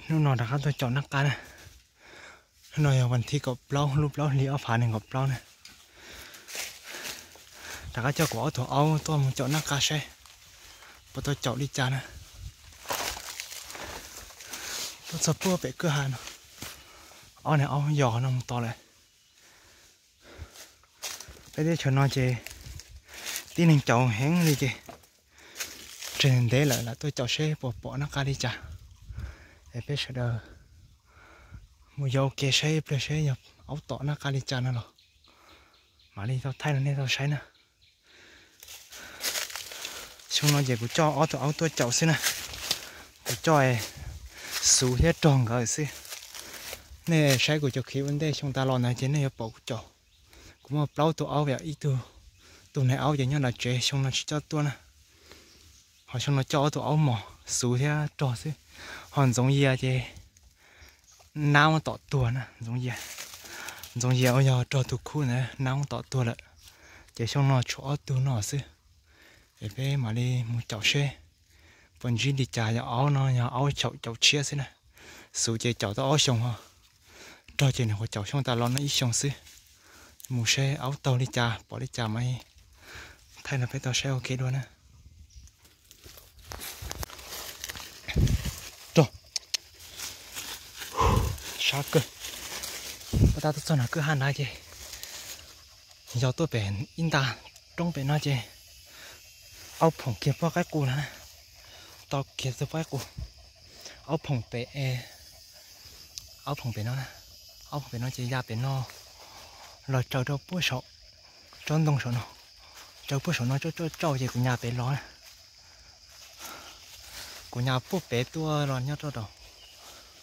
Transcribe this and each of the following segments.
Hnub no rov qab tuaj caum nab qa na. Hnub no yog vas thib kaum plaub lub plaub hli ob phav nees nkaum plaub na. Rov qab coj kuv ob tug aub tuaj mus caum nab qa saib puas tau caum li cas na. Tuaj txog puag pem kwj ha no, ob niag aub yos no mus tos lawm. Peb teb chaws no ces tib neeg caum heev li ces tseg ntev lawm lam tuaj caum seb puas pom nab qa li cas. Es peb sawv daws mus yos ua ke saib ib pliag seb yog aub tom nab qa li cas no los mam li tau thaij rau nej tau saib na. Xyoo no ces kuv coj ob tug aub tuaj caum xwb na. Kuv coj xuv thiab rog nkawd xwb. Nej saib kuv cov clip ua ntej xyoo tas los ntawd ces nej yuav pom kuv caum. Kuv muaj plaub tug aub, ib tug, tus niag aub ces nyob nram tsev, xyoo no tsis coj tuaj na. Ho xyoo no coj ob tug aub mos, xuv thiab rog xwb. Ho Ntxoov Yias ces nab muab tom tuag na. Ntxoov Yias, Ntxoov Yias uas yog rog tus khub ntawd nab muab tom tuag lawm. Ces xyoo no tshuav ob tug no xwb. Es peb mam li mus caum seb puas ntsib li cas. Yog aub no yog aub caum caum tshiab xwb na. Xuv ces caum tau ob xyoos os. Rog ces nws kuj caum xyoo tas los no ib xyoos xwb. Mus seb aub taug li cas pom li cas mas thaij rau peb tau saib ua ke dua na. Rog, sab kawg. Pab tab tuaj txog nram kwj ha nrad ces yog tuaj pem ib nta roob pem no ces aub phoom kiag pob qaib qus na. Tau kiag tug pob qaib qus. Aub phoom pem, aub phoom pem no na. Aub phoom pem no ces ya pem no los tsaws rau puag saum tsob ntoo saum no. Tsaws puag saum no tsauj tsauj tsauj ces kuv nyas pem los na. Kuv nyas puag pem tuaj los nyob rau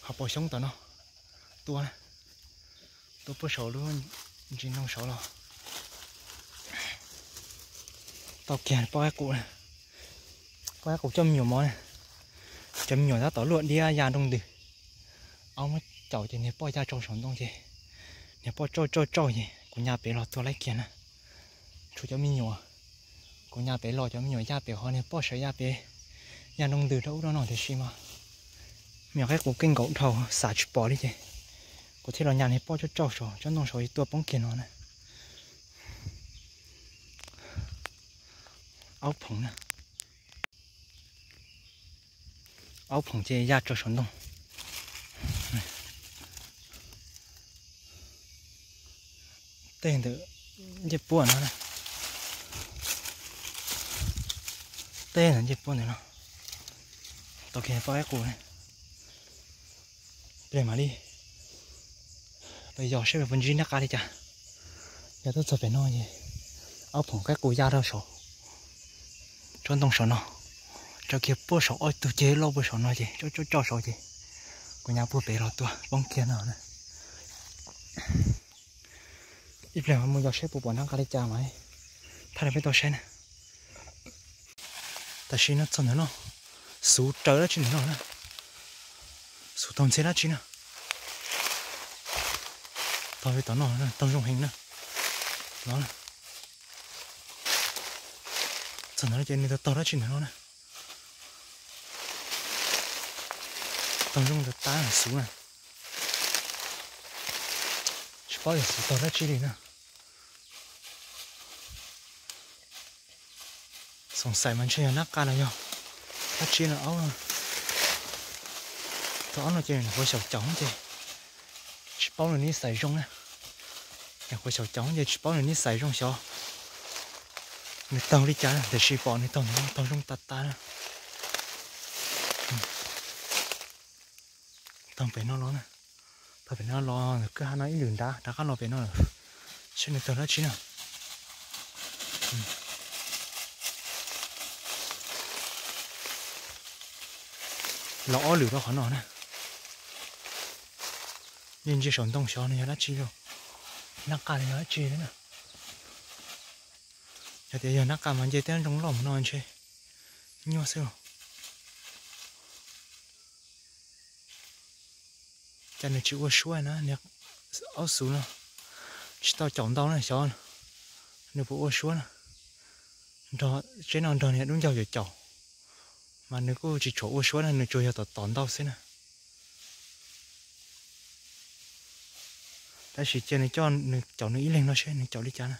hauv paus xyoob tom no tuaj na. Tuaj puag saum lub ntsis ntoo saud los tau kiag pob qaib qus na. Pob qaib qus coj me nyuam mov na. Cov me nyuam tab tom luaj diab ya nroo ntws. Aub muab caum ces niag poj ya tsau saum ntoo ces niag poj tsauj tsauj tsauj ces kuv nyas pem los tuag laib kiag na. Tshuav cov me nyuam, kuv nyas pem los cov me nyuam ya pem ho niag poj sawv ya pem ya nroo ntws rau ub rau no tiam sis mas me nyuam qaib qus keej nkaum dhau xav tsis pom li ces kuv thiaj los nyas niag poj tsauj tsauj saum tsob ntoo saud tuaj poob kiag no na. Aub phoom na. Aub phoom ces ya rau saum ntoo. Tej ntawm ncej puab no, tej ntawm ncej puab ntawm no tau kiag pob qaib qus na. Pliag mam li los yos seb puas ntsib nab qa li cas. Yog tuaj txog pem no es aub phoom qaib qus ya rau saum tsob ntoo saum no, tsaws kiag puag saum ob tug ceg loj puag saum no ces tsauj tsauj saud ces kuv nyas puag pem los tuag poob kiag no na. Ib pliag mus yos seb puas pom nab qa li cas mas thaij rau peb tau saib na. Tam sim no txog ntawm no, xuv raws dab tsi ntawm no na. Xuv taug ntxhiab dab tsi na. Taug li tom no, taug zoo heev na. No, txog ntawm no ces nws taug taug dab tsi ntawm no na. Taug zoo tas tas xuv na. Tsis paub yog xuv taug dab tsi li na. Xoom xaim mas ntshe yog nab qa los yog dab tsi no. Aub, tus aub no ces nws nyuam qhuav xyaum caum ces tsis paub nws nib xais zoo na. Nyuam qhuav xyaum caum ces tsis paub nws nib xais zoo xyov nws taug li cas na, tiam sis pom nws taug, taug zoo tas tas na. Taug pem no los na, taug pem no los kwj ha no ib lwm nrad rov qab los pem no lawm, seb nws taug dab tsi na. Los ob lwm rau qhov no na. Yeej ntsia saum ntoo xyov nws yog dab tsi los, nab qa los yog dab tsi na. Yog tias yog nab qa mas nce tej nroog loj mus no ntshe nyuaj xwb los. Cas nws tsis ua suab na, aub xuv no tsis tau caum ntau na, xyov nws puas ua suab na. Tsev no nrog niag dub ncaug caum caum, mas nws kuj tsis tshua ua suab na, nws tsuas yog tom tom ntau xwb na. Tab sis cia nws coj nws caum nws ib leeg no seb nws caum li cas na.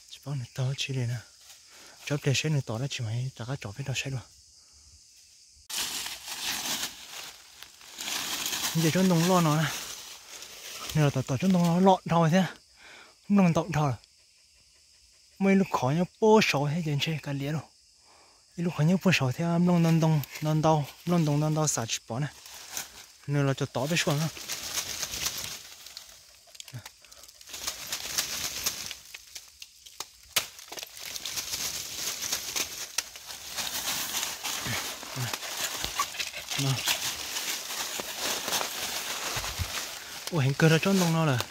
Tsis paub nws taug dab tsi li na. Tsob pliag seb nws tom dab tsi mas rov qab tsom peb rau saib dua. Nce tsob ntoo loj no na, nws los tom tom tsob ntoo loj dhau thiab, nplooj ntau dhau lawm. Muaj ib lub qhov nyob puag saud thiab ces ntshe kav liam lauj. Ib lub qhov nyob puag saud thiab nplooj ntau ntau ntau ntau, nplooj ntoo ntau ntau xav tsis pom na. Nws los cov tod peb suab no. Ua heev kawg rau tsob ntoo no lawm,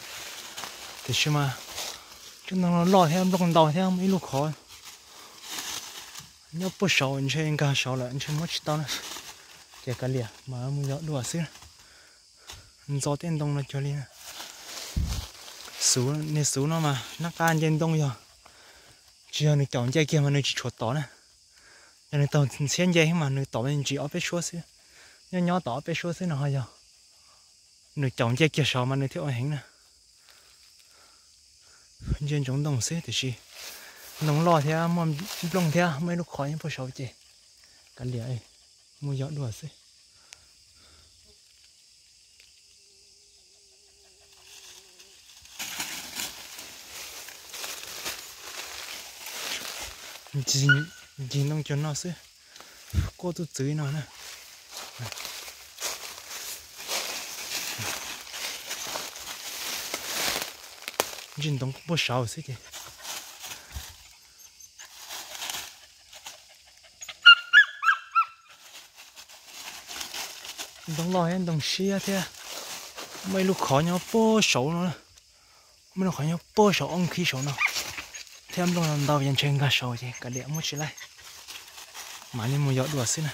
tiam sis mas tsob ntoo no loj thiab nplooj ntau thiab muaj ib lub qhov nyob puag saud ntshe nkag saud lawm ntshe muab tsis tau na. Ces kav liam mas mus yos dua xwb. Ntxo tej ntoo no cuag li xuv, niag xuv no mas nab qa nce ntoo yog, tsis yog nws caum nce kiag mas nws tsis tshuav tom na. Yog nws taug ntxhiab nce mas nws tom me ntsis ob peb suab xwb, nyob nyob tom ob peb suab xwb no ho yog nws caum nce kiag saud mas nws thiaj ua heev na. Nce ntsoov ntoo xwb tiam sis ntoo loj thiab muaj nplooj thiab muaj ib lub qhov nyob puag saud ces kav liam mus yos dua xwb. Ncig ntoo cuag no xwb, quaj txuj txwv no na. Ntsis ntoo puag saud xwb ces ntoo loj thiab ntoo siab thiab, muaj ib lub qhov nyob puag saud no, muaj ib lub qhov nyob puag saud ob khib saud no, thiab nplooj ntau ntau ces ntshe nkag saud ces kav liam muab tsis laij, mam li mus yos dua xwb na.